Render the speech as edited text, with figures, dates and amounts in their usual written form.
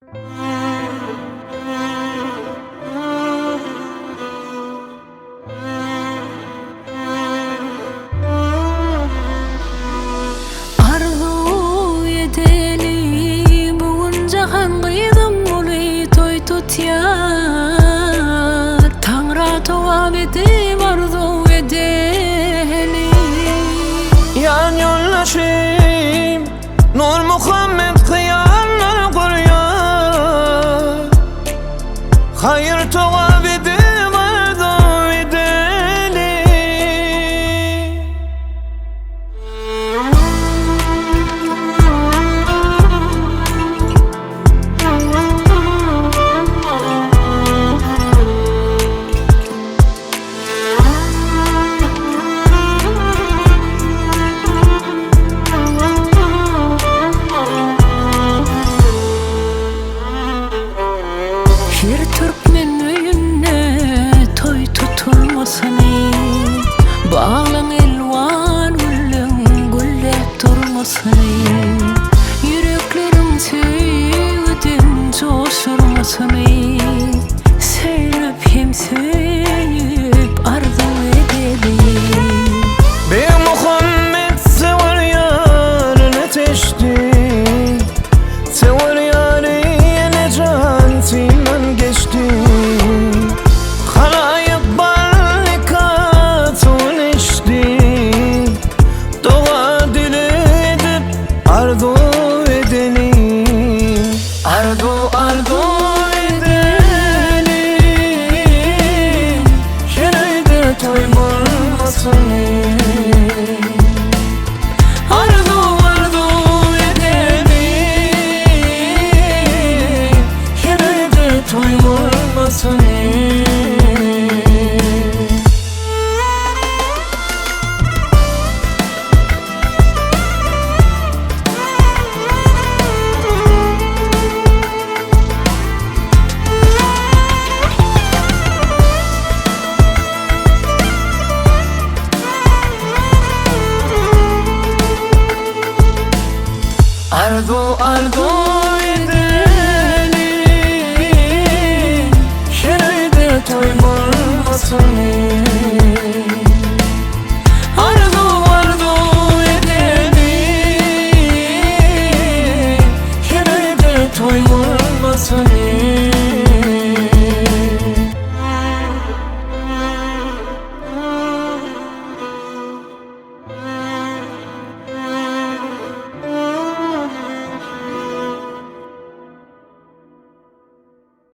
Arzuw edeli bu gün jahan gyzym uly toý tutýar. Taňra togap edip arzuw edeli. Ýan ýoldaşym Nurmuhammet hyýallar gurýar. Haýyr togap edip arzuw edeli. Her türkmen öýünde toý tutulmasyny, Baglaň elwan gülleň gülläp durmasyny, Ýürekleriň söýgüden joşurmasyny, Söýlüp hem söýüp arzuw edeli. Begmuhammet söwer ýaryny seçdi, Söwer ýary ýene jan syndan geçdi. Halaýyk bal nika suwun içdi, Doga-dileg edip arzuw edeli. Arzuw arzuw edeli, Her öýde toý bolmasyn. Arzuw arzuw edeli, Her öýde toý bolmasyn. Arzuw arzuw edeli, Her öýde toý bolmasyn.